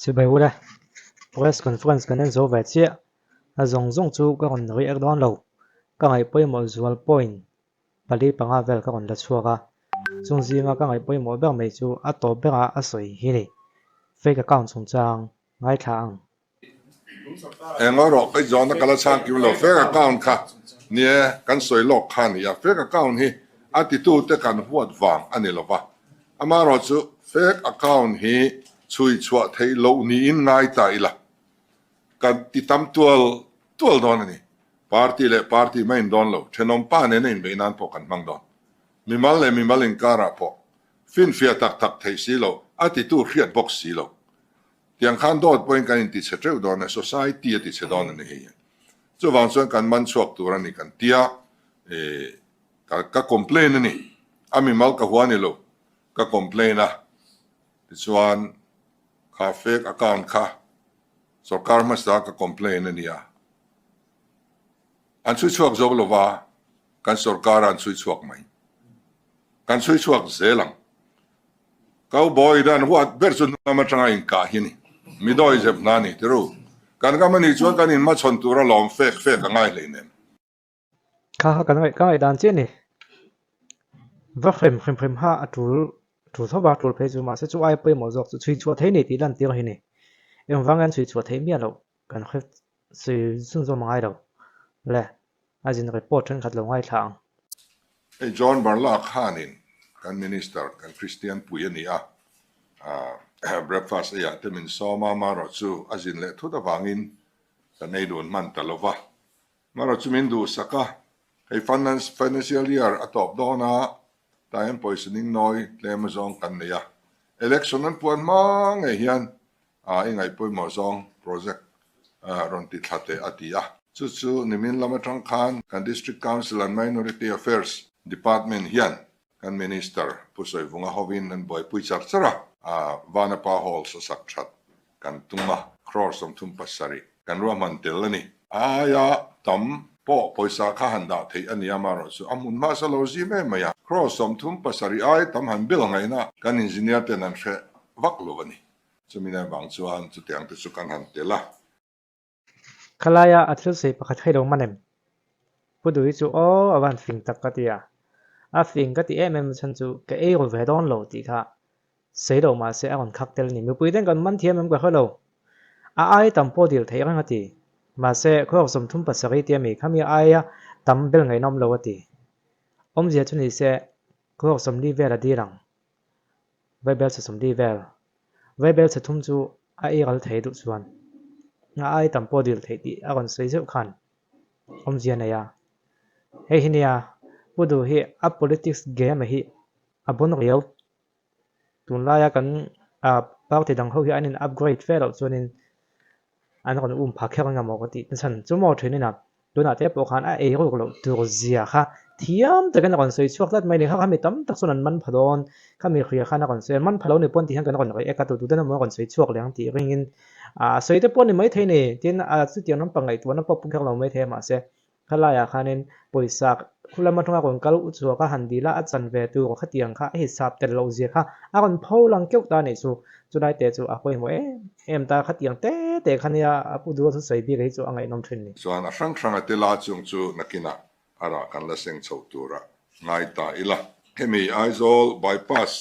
Chibai ule, Press conference kan en zo ve chiah. A zawng zawng chu ka rawn react dawn lo. Ka ngaih pawimawh zual point pali panga vel ka rawn la chhuak a. Chung zinga ka ngaih pawimawh ber mai chu a tawp berah a sawi hi ni. Fake account chungchang ngaithla ang. Eng erawh ka zawhna ka la chhang kim lo. Fake account kha nia kan sawi lawk kha a ni a. Fake account hi a titute kan huat vang a ni lo va. Amaherawhchu fake account hi chhui chhuah theih loh niin ngai ta ila kan ti tam tual tual dawn a ni. Party leh party mai in dawn lo, thenawm pa nena inbeih nan pawh kan hmang dawn. Mimal leh mimal inkarah pawh finfiah tak tak theih si lo, a titu hriat bawk si lo. Tiang khan dawt pawhin kan inti chhe teuh dawn a, society a ti chhe dawn a ni hei. Chuvang chuan kan man chhuak tur a ni kan tia, eh, ka ka complain a ni. A mimal ka hua ni lo, ka complain a. Tichuan kha fake account kha sorkar hmasa ka complain a nia. An chhui chhuak zo lova, kan sorkar a an chhui chhuak mai. Kan chhui chhuak zel ang. Cowboy dan huat ber chu hnam atanga inkah hi a ni. Mi dawi zep hna a ni ti ru. Kan ram a nih chuan kan inhmachhawn tura lawm fek fek a ngai hleinem. Kha kha kan ngaih ka ngaihdan chiah a ni. Va hrem hrim hrim ha a tul tul tho va tul phei chu mahse chu ai pawimawh zawk chu chhui chhuah thei ni tih lantir hi a ni. Engvang hian chhui chhuah theih miah loh kan hre sawi chhunzawm a ngai lo. Le a zin report thenkhat lo ngaithla ang. Hei John Barla khanin kan Minister, kan Kristian pui a ni a, breakfast eiah te min sawm a, marawh chu a zin leh thut avangin kan ei dun hman ta lo va. Marawh chu min duhsak a, hei financial year a tawp dawn a, tah hian pawisa ning nawi tlem azawng kan nei a, election an puan hma ngei hian A i ngaihpawimawh zawng project rawn ti thla teh a ti a. Chu chu nimin lam atang khan kan District Council and Minority Affairs Department hian kan Minister Pu Sawivunga hovin an buaipui char char a. Vanapa Hall sasak that kan tum a, crore 37 kan ruahman tel a ni. A aia tam pawh pawisa kha han dah theih a ni a, amaherawhchu a hmun hmasa lo zim em mai a, crore 37 ai tam han bel ngaihna kan engineer ten an hre vak lo a ni. Chumi nen vang chuan chutiang te chu kan han tel a. Khalaia a thil sawi pakhat hei lo man em? Pu Duhi chu aw a van fing tak ka ti a. A fing ka ti em em chhan chu ka ei ru ve dawn lo tih kha sawi lo mahse a rawn khak tel a ni. Mipui ten kan man thiam em ka hre lo. A ai tam pawh dil theih reng a ti. Mahse khuak 37 tia mi khami aia tam bel ngaihnawm lo a ti. Awmzia chu ni se khuak 40 vel a dil ang. Vaibel chhe 40 vel. Vaibel chhe thum chu a ei ral thei duh chuan a ai tam pawh dil theih tih a rawn sawi zeuh khan awmzia nei a. Hei hi nia Pu Duh hi a politics game hi a bawn riau. Tunlaia kan party dang ho hi an in upgrade fe loh chuanin an rawn um pha kher anga maw ka tih chhan chu maw thin ina tunah te pawh khan a ei ruk loh tur zia kha thiam takin a rawn sawi chhuak tlat mai ni kha kha mi tam tak chuan an man pha dawn kha mi hria khan a rawn sawi an man pha lo ni pawn tih hian kan rawn rei ek a tu tuten emaw a rawn sawi chhuak leh ang tih ringin a sawi te pawh a ni maithei ni tin a chutiang lampang ngaihtuahna pawh a pu kher lo maithei a mahse Khalaiah khanin pawisa khulam atanga rawn kal u chhuak a han dil a, a chan ve tur khatiang kha a hisap tel loh zia kha a rawn pho lang keuh ta a nih chu. Chulai te chu a pawimawh em em ta, khatiang te te kha nia a pu duha thusawi bik hi chu a ngaihnawm thin ni. Chuan a hrang hrang a tila chung chu nakinah a rah kan la seng chho tura ngai ta ila. Hemi Aizawl bypass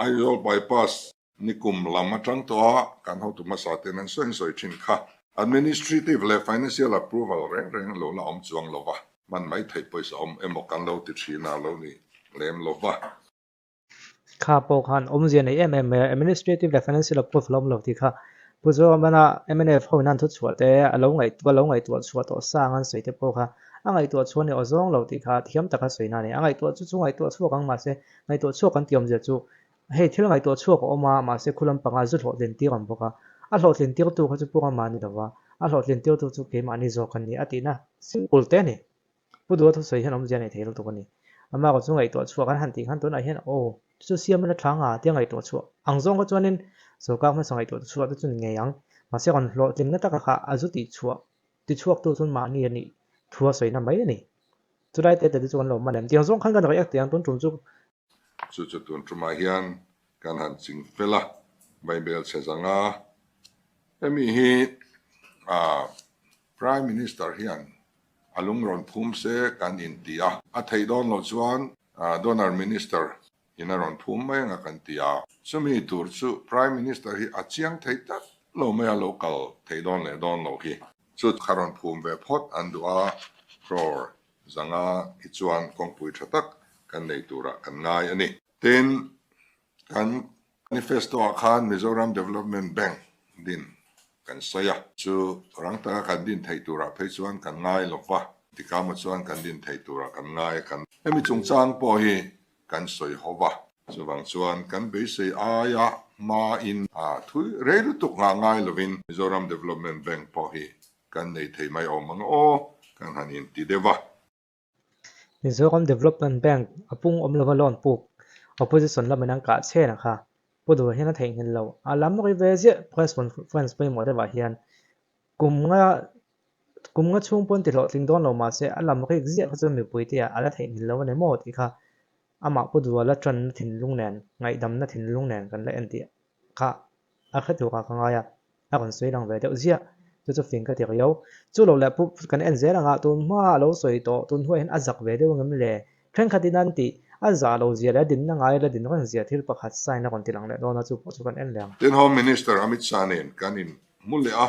Aizawl bypass Nikum lam atang tawh a kan hotu hmasa ten an sawi sawi thin kha. Administrative leh financial approval reng reng lo la awm chuang lo va, hman mai theih pawisa awm emaw kan lo ti thin a lo ni lem lo va. Kha pawh khan awmzia nei em em mai a, administrative leh financial approval awm lo tih kha Pu Zoramana mnf ho in an thuchhuah te a lo ngaihtuah lo ngaihtuah chhuah tawh sang an sawi te pawh kha a ngaihtuah chhuah ni aw zawng lo tih kha thiam taka sawi na a ni. A ngaihtuah chu chu ngaihtuah chhuak ang mahse ngaihtuah chhuak kan tih awmzia chu Hei thil ngaihtuah chhuak a awm a, mahse khu lampanga zu hlawhtlin tir awm bawk a. A hlawhtlin tirtu kha chu Pu Rama ni lova, a hlawhtlin tirtu chu keimahni zawk a ni a tihna simple te a ni. Pu Duha thusawi hian awmzia nei thei lutuk a ni. Amah erawh chu ngaihtuah chhuak an han tih khan tunah hian aw chu siam a la tha nga tia ngaihtuah chhuah ang zawng kha chuanin sorkar hmasa ngaihtuah chhuah te chu ni ngei ang. Mahse rawn hlawhtlinna taka kha a zu tih chhuah tichhuaktu chuan mahni a nih thu a sawina mai a ni. Chulai te te chu kan lo man em? Tiang zawng khan kan react teh ang tun tum chu Chu chu tun tumah hian kan han ching fel a. Vaibelchhe 500. Hemi hi Prime Minister hian a lung rawn phum se kan inti a, a theih dawn loh chuan Donor Minister in a rawn phum mai anga kan ti a. Chumi tur chu Prime Minister hi a chiang thei tlat lo mai a, lo kal thei dawn leh dawn lo hi. Chu kha rawn phum ve phawt an duh a, crore 500 hi chuan kawngpui tha tak kan nei turah kan ngai a ni. Tin, kan Manifesto-ah khan Mizoram Development Bank din kan sawi a. Chu rang taka kan din theih turah phei chuan kan ngai lo va, tikama chuan kan din theih turah kan ngai a. Kan. Hemi chungchang pawh hi kan sawi ho va. Chuvang chuan kan beisei aia hmain a thui rei lutuk nghah ngai lovin Mizoram Development Bank pawh hi kan nei thei mai awm ang aw, kan han inti deuh va. Mizoram Development Bank a pung awm lova loan puk opposition lamin an kah chhen a kha. Pu Duha hian a theihnghilh lo. A lam ri ve ziah press conference pawimawh deuhah hian kum nga kum nga chhung pawn ti hlawhtling dawn lo mahse a lam rik ziah kha chuan mipui te ah a la theihnghilh lo a ni maw tih kha amah Pu Duha la tanna thinlung nen ngaihdamna thinlung nen kan la en tih kha a hre turah ka ngai a, a rawn sawi lang ve deuh ziah. Chu chu fing ka ti riau. Chu lo leh pu kan en zel anga tun hma a lo sawi tawh, tun hnuaiah hian a zak ve deuh angem le? Thenkhatin an tih, a zah lo zia leh a dinna ngai la din reng zia thil pakhat sign a rawn ti lang leh dawn a, chu pawh chu kan en leh ang. Tin, Home Minister Amit Shah nen kan inhmu leh a,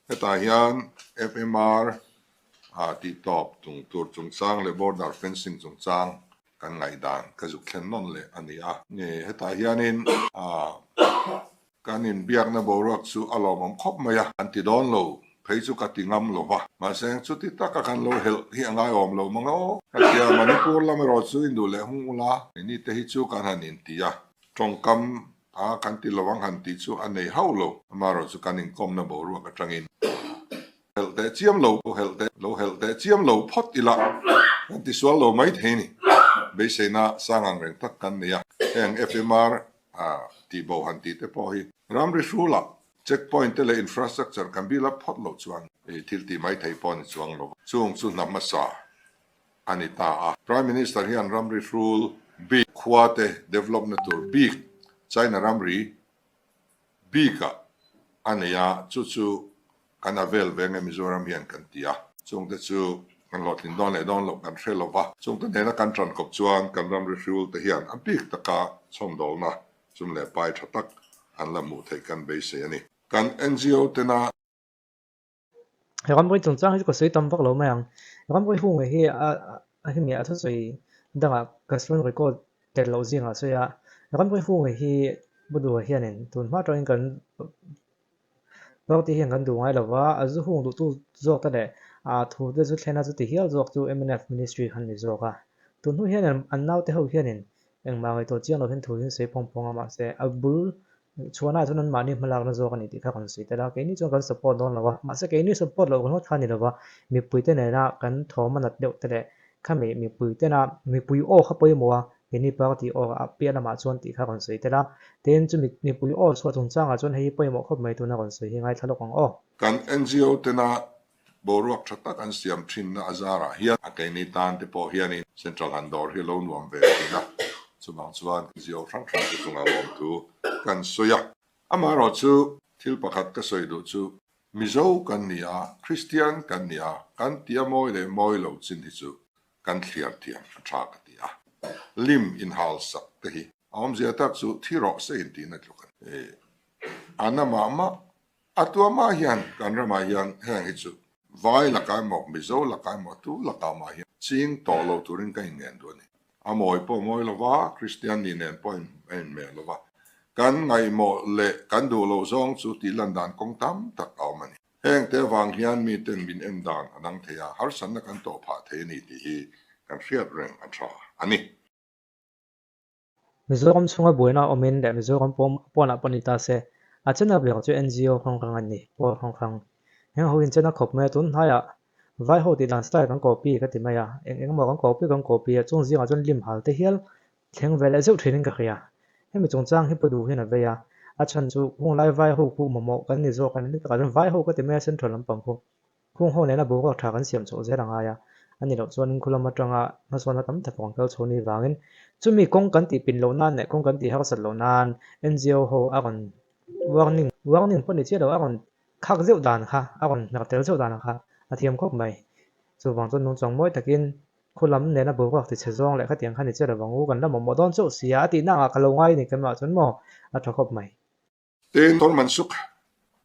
hetah hian FMR tih tawp tung tur chungchang leh border fencing chungchang Kan ngaihdan ka zuk thlen nawn leh a ni a. Nge hetah hianin kan inbiakna boruak chu a lawmawm khawp mai a. An ti dawn lo, phei chu ka ti ngam lo va. Mahse chuti taka kan lo helh hi a ngaiawm lo mang aw. Ka tia Manipur lam erawh chu induh leh hung ula, keini te hi chu kan han inti a. Tawngkam a kan ti lo ang han tih chu a nei hauh lo. Amaherawh chu kan inkawmna boruak atangin helh teh chiam lo helh teh lo helh teh chiam lo phawt ila kan ti sual lo mai thei ni. Beiseina sang ang reng tak kan nei a. Heng FMR tih bo han tih te pawh hi ramri hrulah check point te leh infrastructure kan build up phawt loh chuan thil tih mai thei pawh a ni chuang lo. Chung chu hna hmasa a ni ta a. Prime Minister hian ramri hrul bik khua te develop na tur bik China ramri bikah a nei a, chu chu kan a vel ve nge Mizoram hian kan ti a. Chungte chu kan hlawhtlin dawn leh dawn loh kan hre lo va, chungte nena kan tan kawp chuan kan ramri hrul te hian a bik taka chhawmdawlna sum leh pai tha tak an la hmuh theih kan beisei a ni. Kan NGO tena He ramri chungchang hi chu ka sawi tam vak lo mai ang. Ramri hung hi a a hemi a thusawi dangah ka sawn record tel loh zingah a sawi a. Ramri hung hi Buduha hianin tun hma atangin kan party hian kan duh ngai lo va, a zu hung duhtu zawk te leh a thu te zu thlen a chuti hial zawk chu mnf ministry khan ni zawk a. Tun hnu hianin an naute ho hianin engmah ngaihtuah chiang lo hian thu hi an sawi phawng phawng a mahse a bul Chhuahnaah chuan anmahni hmalakna zawk a ni tih kha kan sawi tel a, keini chuan kan support dawn lo a, mahse keini support loh ringawt kha a ni lo va, mipuite nena kan thawm a nat deuh te leh khami mipui tena mipui aw kha pawimawh a, keini party aw a piah lamah chuan tih kha rawn sawi tel a, tin chumi mipui aw chhuah chungchangah chuan hei hi pawimawh khawp mai tuna rawn sawi hi ngaithla lawk ang aw. Kan NGO tena boruak tha tak an siam thinna a zarah hian a keini tan te pawh hianin Central han dawr hi a lo nuam ve thin a, chuvang chuan NGO hrang hrang te chungah lawmthu kan sawi a. Amaherawhchu thil pakhat ka sawi duh chu Mizo kan ni a, Kristian kan ni a, kan tia mawi leh mawi lo chin hi chu kan thliar thiam a tha ka ti a. Lim inhal sak te hi a awmzia tak chu thi rawh se intihna tluk a ni. A na mah mah A tuamah hian kan ramah hian heng hi chu vai lakah emaw Mizo lakah emaw tu lakah mah hian ching tawh lo turin ka inngen duh a ni. A mawi pawh mawi lo va, Kristian ni nen pawh a inhmel lo va. Kan ngaihmawh leh kan duh loh zawng chu tih lan dan kawng tam tak a awm a ni. Hengte avang hian miten min en dan a dang thei a, harsatna kan tawh phah thei a ni tih hi kan hriat reng a tha a ni. Mizoram chhunga buaina awmin leh Mizoram pawnah pawh ni ta se, a chena ber chu NGO hrang hrang an ni, pawl hrang hrang. Heng ho inchena khawp mai a, tun hnaiah vai ho tih dan style kan copy ka ti mai a, eng eng emaw kan copy kan copy a, chung zingah chuan lim hal te hial thleng ve leh zeuh thinin ka hria. Hemi chungchang hi pu duh hian a vei a, a chhan chu khung lai vai ho khu mamawh kan ni zawk a ni takah chuan vai ho ka ti mai a central lampang khu. Khung ho nena boruak tha kan siam chhoh zel a ngai a, a ni loh chuan inkhu lam atanga hmasawnna tam tak rawn kal chho ni vangin chumi kawng kan tih pin loh nan leh kawng kan tih harsat loh nan NGO ho a rawn. Warning warning pawh ni chiah lo a rawn khak zeuh dan kha a rawn hmer tel zeuh dan kha a thiam khawp mai. Chuvang chuan nungchang mawi takin khu lam nena boruak ti chhe zawng leh khatiang kha ni chiah lo vang u kan la mamawh dawn chauh sia a tihna angah ka lo ngai a ni keimah chuan maw a tha khawp mai. Tin, Tor Mansukh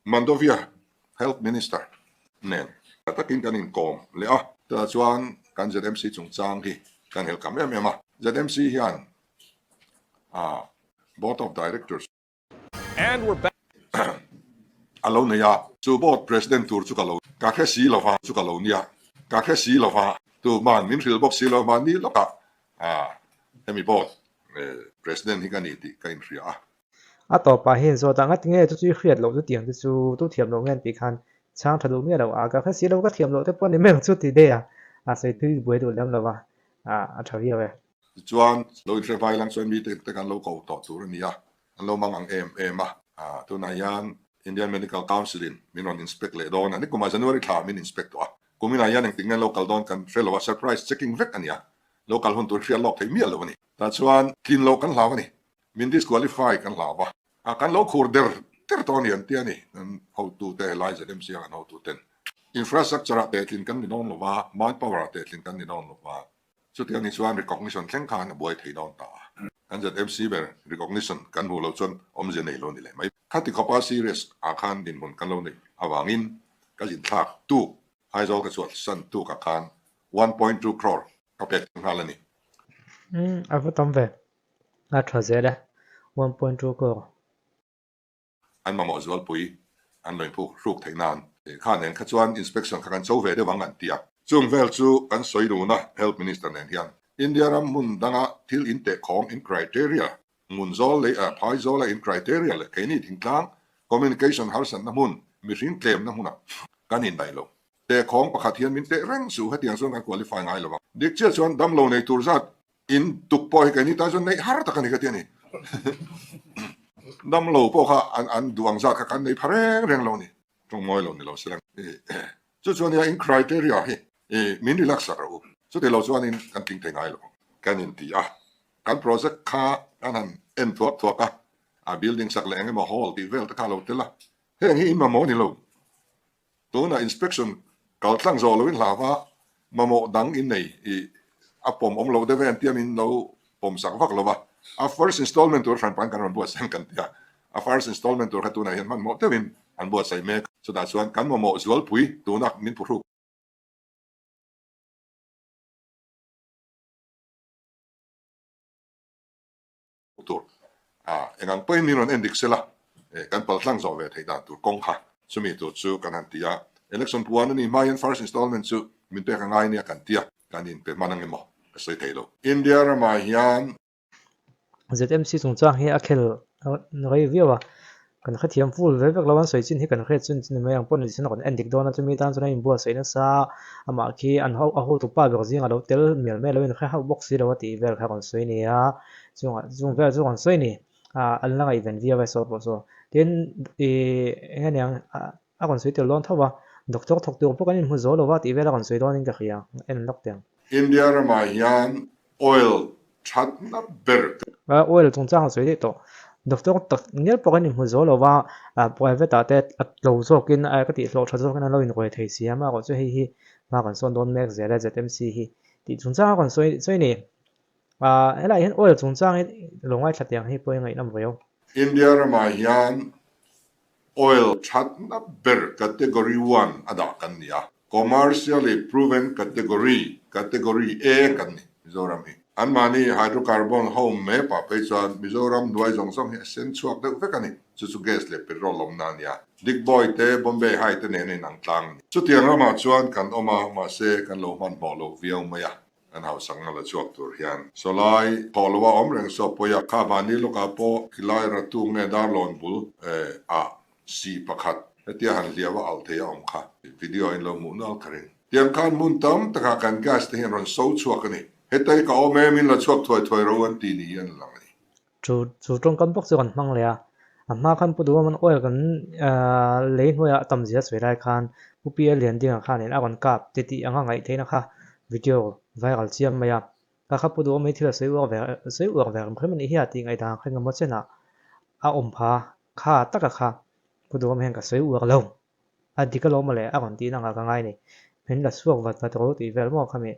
Mandovia Health Minister nen tha takin kan inkawm leh a, chutah chuan kan ZMC chungchang hi kan helhkam em em a, ZMC hian Board of Directors a lo nei a, chu Board President tur chu ka lo ka hre si lova chu ka lo nia, ka hre si lova tuman min hrilh bawk si lo mahni lawkah hemi Board President hi ka ni tih ka inhria a. A tawpah hian zawt a, Ngati nge chu chu i hriat loh chu tiang te chu tu thiam loh nge an tih khan chhang tha duh miah lo a, ka hre si lo ka thiam loh te pawh ni mai ang chu ti daih a, a sawi thui buai duh lem lo va, a tha viau e. Tichuan, lo inhre vai lang chuan mite te kan lo ko tawh tur a ni a, an lo mang ang em em a, tunah hian Indian Medical Council in min rawn inspect leh dawn a, nikumah January thla min inspect tawh a, kuminah hian engtik nge an lo kal dawn kan hre lo a, surprise checking vek a ni a, lo kal hun tur hriat lawk theih miah lo a ni. Tah chuan tlin loh kan hlau a ni. Min disqualify kan hlau va. A kan lo khur der der tawh a ni an ti a ni. Kan hotute helai ZMC a kan hotuten infrastructure ah tehtlin kan ni dawn lo va, manpower ah tehtlin kan ni dawn lo va. Chutiang ni chuan recognition thleng khan a buai thei dawn ta a. Kan ZMC ber recognition kan hmuh loh chuan awmzia nei lo ni leh mai. Khati khawpa serious ah khan dinhmun kan lo neih avangin ka zinthlak tuk Aizawl ka chhuahsan tuk ah khan 1.2 crore ka pek nghal a ni. Umm a va tam ve. A tha zel e, 1.2 crore. An mamawh zualpui an lo inphuk hruk theih nan kha nen kha chuan inspection kha kan cho ve deuh ang an ti a. Chung vel chu kan sawi dun a, Health Minister nen hian India ram hmun danga thil in tehkhawm in criteria, hmun zawl leh phai zawla in criteria leh keini thingtlang communication harsatna hmun, mihring tlemna hmunah kan indaih lo. Tehkhawng pakhat hian min teh reng suh, hetiang chuan kan qualify ngai lo ang. Dik chiah chuan damlo nei tur zat In tuk pawh hi keini tan chuan neih har tak a ni ka ti a ni. Damlo pawh kha an an duh ang zat kha kan nei pha reng reng lo a ni. Tawng mawi lo ni lo se lang. Chu chuan nia in criteria hi min relax sak rawh u. Chuti lo chuanin kan tling thei ngai lo ang. Kan inti a, kan project kha kan han en thuak thuak a, a building sak leh eng emaw hall tih vel te kha a lo tel a. Heng hi in mamawh ni lo. Tunah inspection kal tlang zawh loin hlau a, mamawh dang in nei i a pawm awm lo deuh e an tia min lo pawm sak vak lo va. A first installment tur hran pan kan rawn buatsaih ang kan ti a, a first installment tur kha tunah hian hmanhmawh deuhin an buatsaih mek. Chutah chuan kan mamawh zualpui tuna min phuhruk. Tur a eng ang pawhin min rawn en dik sela kan pal tlang zawh ve theih dan tur kawng kha chumi tur chu kan han ti a, election puan a nih hma hian first installment chu min pek a ngai nia kan ti a, kan inpe hman ang emaw ka sawi thei lo. India ramah hian. ZMC chungchang hi a khel rei viau a, Kan hrethiam full ve vek lo an sawi chin hi kan hriat chun chu ni mai ang pawh ni chuan kan en dik dawn a chumi tan chuan a inbuat saih nasa amah khi an ho a hotu pa ber zinga lo tel mial mial lo in hre hauh bawk si lo a tih vel kha rawn sawi a ni a chungah chung vel chu rawn sawi a ni ah an la ngaihven viau e saw pawh saw tin ih eng nge niang a rawn sawi tel dawn tho a doctor thawk tur pawh kan inhmu zo lo va tih vel a rawn sawi dawn in ka hria en lawk teh ang. India ramah hian Oil thatna ber te. Oil chungchang a sawi daih tawh. Doctor tak ngial pawh kan inhmu zo lo va, private ah te a tlo zawkin ka tih hlawh tha zawkin an lo inruai thei si a, amaherawh chu hei hi hma kan sawn dawn mek zel e ZMC hi tih chungchang a rawn sawi sawi a ni. Helaiah hian oil chungchang hi lo ngaithla teh ang hei pawh hi ngaihnawm riau. India ramah hian Oil thatna ber Category One a dah kan ni a, Commercially Proven Category, Category A kan ni Mizoram hi. Anmahni hydrocarbon ho map ah phei chuan Mizoram hnuai zawng zawng hi a sen chhuak deuh vek a ni. Chu chu gas leh petrol awmna a nia. Digboi te, Bombay High te nen a inang tlang a ni. Chutiang ramah chuan kan awm a, mahse kan lo hmanhmawh lo viau mai a. Kan hausakna la chhuak tur hian sawlai thawh loha awm reng saw pawi a, kha mahni lawkah pawh khilai ratu nge darlawn bul ah si pakhat hetia han hliau a alh thei a awm kha video in lo hmuh nual ka ring. Tiang khan hmun tam takah kan gas te hian rawn so chhuak a ni. Hetai ka awm em in la chhuak thuai thuai ro an ti ni hian a lang a ni. Chu chu tawngkam bawk chu kan hmang leh a, a hma khan Pu Duhawman oil kan lei hnuaiah a tam zia sawi lai khan Pu Pi a lian dingah khanin a rawn kap ti tih anga ngaih theihna kha video viral chiam mai a, kha kha Pu Duhawm hi thil a sawi uar ve sawi uar ve rem rem a nih hi a tih ngaihdan kha engemaw chenah a awm pha. Kha taka kha Pu Duhawm hian ka sawi uar lo. A dik alawm mawle a rawn tihna angah ka ngai ni. Min la chhuak vat vat ro tih vel maw khami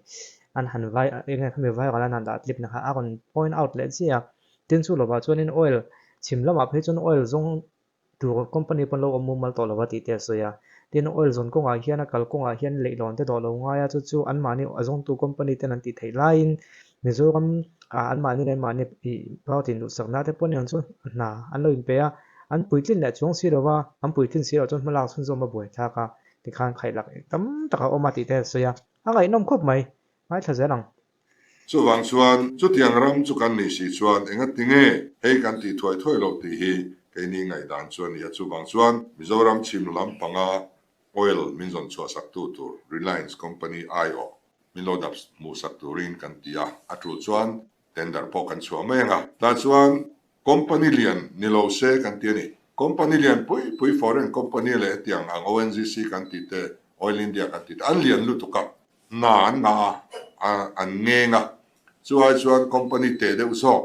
an han vai enge khami viral an han dah tlip na kha a rawn point out leh chiah a. Tin chu lovah chuanin oil chhim lamah phei chuan oil zawng tur company pawn lo awm mumal tawh lo a tih te a sawi a. Tin oil zawn kawngah hian a kal kawngah hian leihlawn te dawh lo ngai a chu chu anmahni a zawngtu company ten an tih theih laiin Mizoram ah anmahni leh anmahni ih party duhsakna te pawh aniang chu hna an lo inpe a, an puitlin leh chuang si lo va, an puitlin si loh chuan hmalak chhunzawm a buai thlak a, tikhan khaihlak tam tak a awm a tih te a sawi a, a ngaihnawm khawp mai, ngaithla zel ang. Chuvang chuan chutiang ram chu kan nih si chuan engati nge hei kan tih thuai thuai loh tih hi keini ngaihdan chu a ni a, chuvang chuan Mizoram chhim lam panga oil min zawn chhuah saktu tur Reliance company aiawh min lo dap hmuh sak turin kan ti a, a tul chuan tender pawh kan chhuah mai ang a. Tah chuan company lian ni lo se kan ti a ni. Company lian pui pui foreign company leh hetiang ang ONGC kan tih te, Oil India kan tih te an lian lutuk a, hna an ngah a, an ngeng a. Chu ai chuan company teh deuh zawk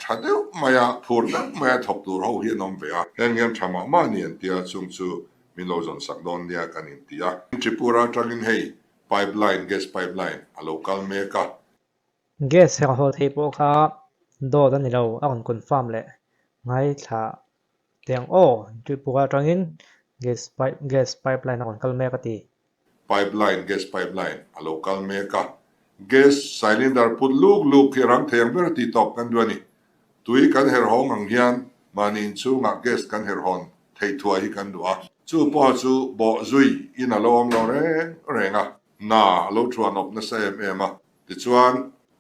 tha deuh maia phur deuh maia thawk tur ho hi an awm ve a. Heng hian tha mah mah ni an tia chung chu min lo zawn sak dawn nia kan inti a. Tripura atangin hei Pipeline, gas pipeline, a lo kal mek a. Gas her haw theih pawh kha dawt a ni lo, a rawn confirm leh ngaithla teh ang aw, Tripura atangin gas pipe gas pipeline a rawn kal mek a ti. Pipeline, gas pipeline, a lo kal mek a. Gas cylinder put luk luk hi rang thei ang ber tih tawp kan duh a ni. Tui kan her hawng ang hian mahni inchhungah gas kan her hawn theih thuai hi kan duh a. Chu pawh chu bawh zui in a lo awm lo reng reng a, hna a lo thuan awp nasa em em a. Tichuan,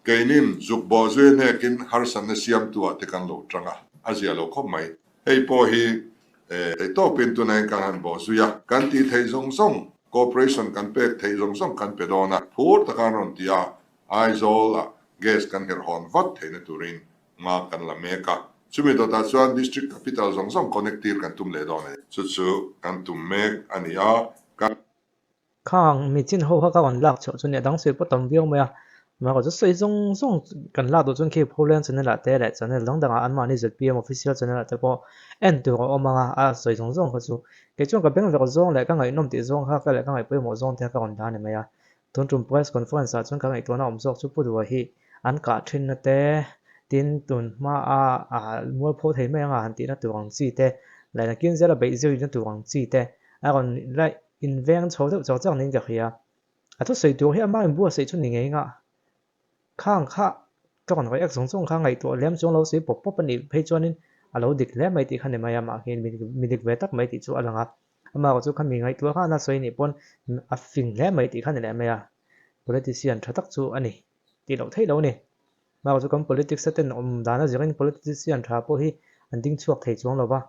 keinin zuk bawh zui hnekin harsatna siamtu ah te kan lo tang a, a zia lo khawp mai. Hei pawh hi theihtawpin tunah kan han bawh zui a, kan tih theih zawng zawng, cooperation kan pek theih zawng zawng kan pe dawn a, phur taka an rawn ti a, Aizawl ah gas kan herh hawn vat theihna turin hma kan la mek a, chumi dawtah chuan District Capital zawng zawng connect tir kan tum leh dawn a ni. Chu chu kan tum mek a ni a, kan. Khang mi chin ho kha ka rawn lak chhuah chu nia dang sawi pawh tam viau mai a, mahse chu sawi zawng zawng kan lak duh chuan khi Pholen channel ah te leh channel dang dangah anmahni zpm official channel ah te pawh en tur a awm ang a, a sawi zawng zawng kha chu kei chuan ka beng vek zawng leh ka ngaihnawm tih zawng kha ka leh ka ngaihpawimawh zawng te kha ka rawn dah a ni mai a, Tun tum press conference ah chuan ka ngaihtuahna awm zawk chu Pu Dua hi an kah thinna te, tin tun hma a mualpho thei mai anga han tihna tur ang chi te, leh nakin zela beih zirna tur ang chi te a rawn la inveng chho deuh chak chak niin ka hria. A thusawi tur hi amah inbuatsaih chu ni ngei ngah. Khang kha ka rawn react zawng zawng kha ngaihtuah lem chuang lo sawi pawp pawp a nih phei chuanin a lo dik hle mai tih kha ni mai a, mah khi mi dik ve tak mai tih chu a lang a. Amah chu kha mi ngaihtuah khan a sawi nih pawn a fing hle mai tih kha ni leh mai a, politician tha tak chu a ni tih loh theih lo a ni. Amah chu kan politics a ten awm dan a zirin politician tha pawh hi an ding chhuak thei chuang lo va,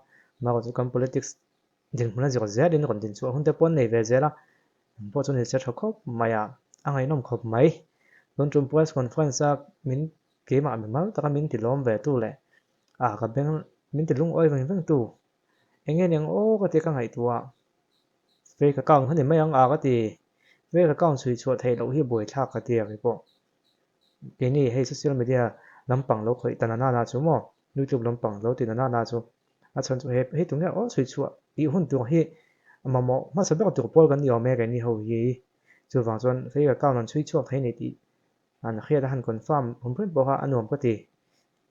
amah chu kan politics dinhmun a zir zelin rawn din chhuah hun te pawh an nei ve zel a, an pawh chu ni se tha khawp mai a, a ngaihnawm khawp mai. Tun tum press conference a min keimah mimal taka min ti lawm ve tu leh a ka beng min ti lungawi veng veng tu Eng nge niang aw ka ti ka ngaihtuah. Fake account kha ni mai ang a ka ti. Fake account chhui chhuah theih loh hi buaithlak ka ti a kei pawh. Keini hei social media lampang lo khawih ta na na na chu maw YouTube lampang lo ti na na na chu a chhan chu he hei tunge aw chhui chhuah tih hun tur hi mamawh hmasa ber tur pawl kan ni awm e keini ho hi. Chuvang chuan fake account an chhui chhuak thei ni tih an hriat a han confirm awm reng pawh kha a nuam ka ti.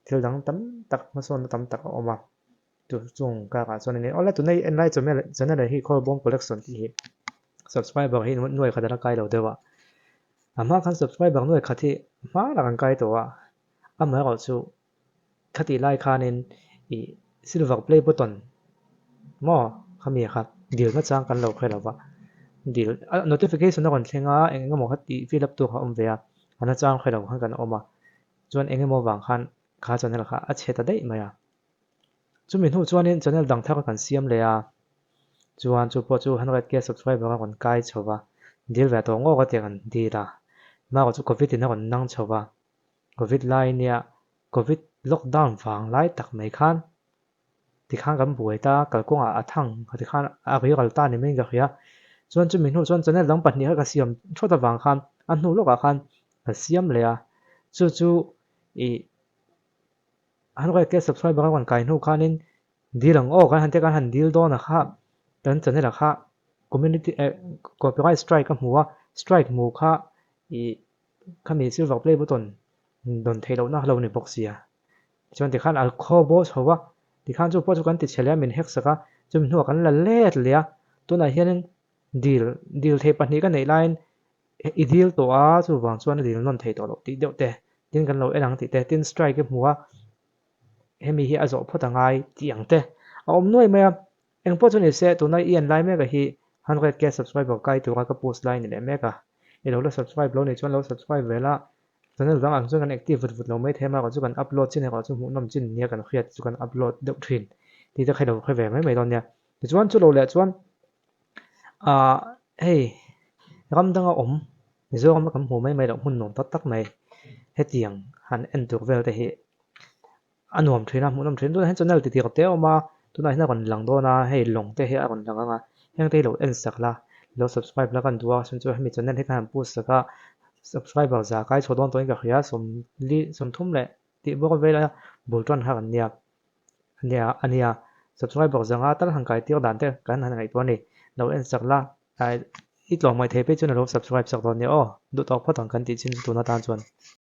Thil dang tam tak hmasawnna tam tak a awm a. Chu chung karah chuan enge awle tunei en lai channel channel hi Khawlbawm collection tih hi subscriber hi nuai khat ala kai lo deuh a a hma khan subscriber nuai khat hi hma tak an kai tawh a amaherawh chu khatih lai khanin ih silver play button maw khami kha dil na chang kan lo hre lo va dil notification a rawn thleng a eng emaw kha tih fill up tur kha a awm ve a a na chang hre lo khan kan awm a chuan eng emaw vang khan kha channel kha a chhe ta daih mai a. Chumi hnu chuanin channel dang thar kan siam leh a, chuan chu pawh chu 100k subscriber a rawn kai chho va, dil ve tawh ngawk a tih kan dil a, marawh chu covid in a rawn nang chho va, covid lai nia covid lockdown vang lai tak mai khan tikhan kan buai ta, kalkawngah a thang tikhan a riral ta ni maiin ka hria, chuan chumi hnu chuan channel dang pahnih kha ka siam thawt avang khan a hnu lawkah khan ka siam leh a, chu chu ih. 100k subscriber a rawn kai hnu khanin Dil ang aw kan han tia kan han dil dawn a kha kan channel ah kha community eh copyright strike a hmu a strike hmu kha ih khami silver play button dawn theih lohna a lo ni bawk sia. Tichuan tikhan a khaw bo chho a tikhan chu pawh chu kan ti chhe leh a min hack sak a chumi hnuah kan la let leh a tunah hianin dil dil theih pahnih ka neih laiin I dil tawh a, chuvang chuan a dil nawn thei tawh loh tih deuh te, tin kan lo en ang tih te, tin strike i hmu a, hemi hi a zawh phawt a ngai tih ang te a awm nuai mai a. Engpawh chu ni se, tuna i en lai mek a hi 100k subscriber kai tura ka post lai ni leh mek a, i lo la subscribe lo nih chuan lo subscribe ve la, channel dang ang chuan kan active vut vut lo mai thei a, amaherawhchu kan upload chin erawh chu hmuhnawm chin nia kan hriat chu kan upload deuh thin tih te kha i lo hre ve mai mai dawn nia. Tichuan chu lo leh chuan Ahh hei ram danga awm Mizorama kan hmuh mai mai loh hmun nuam tak tak mai hetiang han en tur vel te hi a nuam thin a hmuhnawm thin tunah hian channel ti tir te a awm a tunah hian a rawn lang dawn a hei lawng te hi a rawn lang ang a heng te hi lo en sak la lo subscribe la kan duh a chhan chu hemi channel hi ka han post sak a subscriber za kai chho dawn tawhin ka hria sawmli sawmthum leh tih bawk vel a bul tan kha kan nia. Nia a nia, subscriber zanga tal han kai tir dan te kan han ngaihtuah a ni. Lo en sak la, i tlawm ngaih thei phei chuan a lo subscribe sak dawn nia aw, duh tawk phawt ang kan tih chin chu tun atan chuan.